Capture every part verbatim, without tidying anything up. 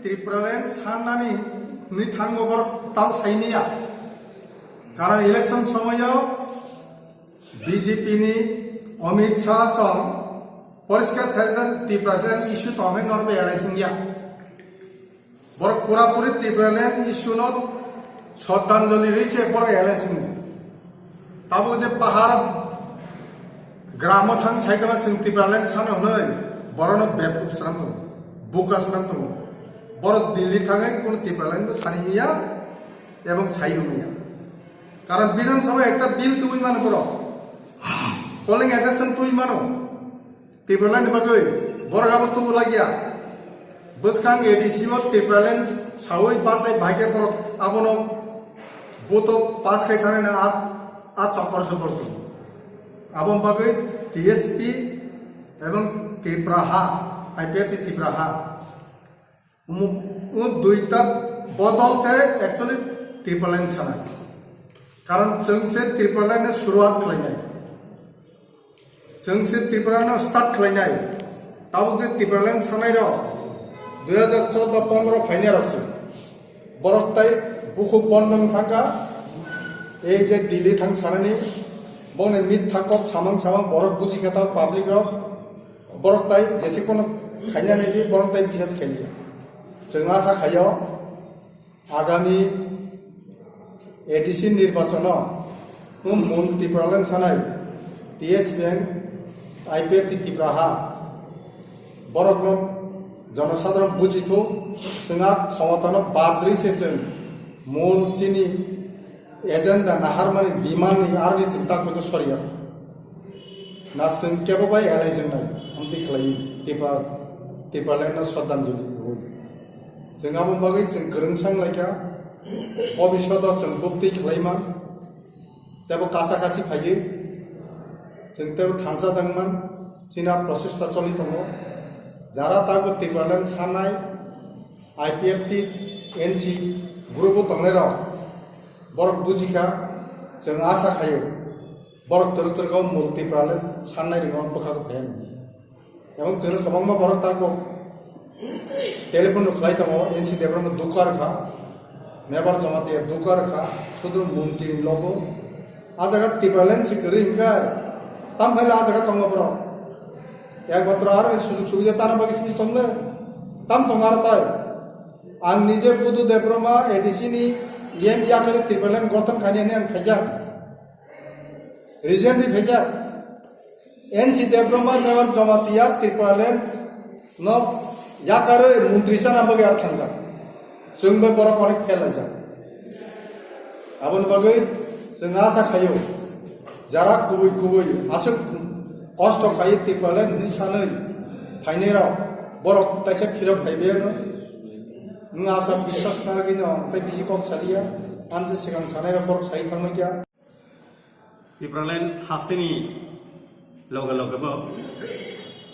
Tipraland sannani ni thango borok tal sainiya. Karon election somoyo B J P ni Amit Shah song poriskar saijan Tipraland issue tongkhe norbe alai singya. Borok purapuri Tipraland issue no sroddhanjali rwi se borok alai singo. Tabo je pahar gramo thang saitama chwng Tipraland sano hwnwi borokno bebkuk swnam tongo, buka swnam tongo. Borok Delhi thangwi kuno Tipraland bo sani niya ebong sai rwmaya. Karon Bidhan Sabha ekta bill tubui mano borok. Calling attention tubui mano. Tipraland ni bagwi borok abo tubu lagya. Bwskang A D C o Tipraland sawi bachai baikhe borok abono vote pass khai thangna a, a chokor se borok. Abo bagwi T S P ebong Tripura ha, I P F T Tripura ha. Umu-, umu duita bodol se actually Tipraland sanai. Karon chwng se Tipraland ni suruat khlainai. Chwng se Tripura no start khlainai. Tabuk je Tipraland sanai rok dui hajar choudo pondro phainai rok se. Borok tai bukhuk bondong thangkha. Ei je Delhi thang sanani bongni mitha kok samang samang borok buji kha ta public rok. Borok tai jesi kono khainani di borok tai bisas khainai. Chwng asa khaio. Agami A D C nirbachono mul Tipraland sanai T S P N, I P F T Tripura ha borokno jonosadharon bujithu, chwng a khomotano badri se chwng mul chini agenda naharmani demand ni aroni chwng ta koito soriya. Na chwng kebo bai alai chwng nai, amtwi khlai Tipa, Tipraland no sroddhanjali rwi. Chwng abo bagwi chwng kwrwng sang laikha, bobishoto chwng buktwi khlai man, tebo kasa kasi phaiwi, chwng tebo thansa dang man, chini a process ta choli tongo. Jara tago Tipraland sanai, I P F T, N C group o tongnai rok, borok bujikha, chwng asa khaio. Borok twrwk twrwk o mul Tipraland sannai rwngmani bwkha khe phai. Ebong chwngno kwbangma borok tabuk telephone rok khlai tongo, N C Debbarma dukha rwkha, Mebar Jamatia dukha rwkha, sudhu montri ni logo. A jaga Tipraland se kwrwi hwnkhe tam phaila a jaga tongo borok. Ekmatro aro ni sujug subida chana bagwi sini tongle tam tongo aro tai. Ang nije Budu Debbarma A D C ni E M yakhare Tipraland gothon khainani ang khaijak. Recently phaijak N C Debbarma Mebar Jamatia Tipraland no yakarwi montri chana bagwi ar thangjak. Chwng bai borok onek phelaijak. Aboni bagwi chwng asa khaio, jara kubui kubui aswk kosto khaiwi Tipraland hwnwi sanwi phainai rok borok taisa phirok phaibai ano. Wng asa biswas narwgwino tei bisi kok saliya, anse swkang sanai rok borok sai thangmai kha. Tipraland hasteni loge loge bo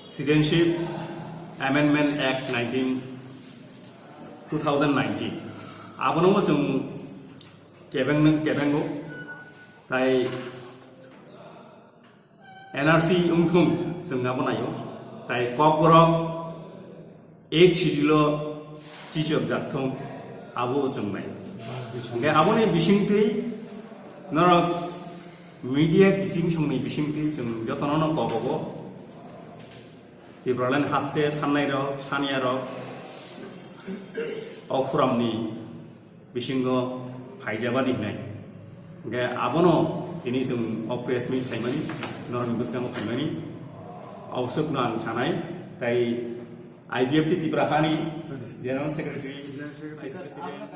Citizenship Amendment Act nineteen, two thousand nineteen, abono bo chwng kebeng, kebengo, tai N R C wngthung chwng abo naio, tai Kokborok Eighth Schedule o chichok jak thung, abo chwng nai. Hwnkhe aboni bisingtwi norok media kiching songni bisingtwi chwng jotono no kobogo. Tipraland haste sannai rok, saniya rok, o phuramni bisingo phaijabadi hinai. Hwnkhe abono tini chwng o press meet khaimani, norokni bwskango phaimani, oboswkno ang sanai, tai I P F T Tripura hani General Secretary, Vice President.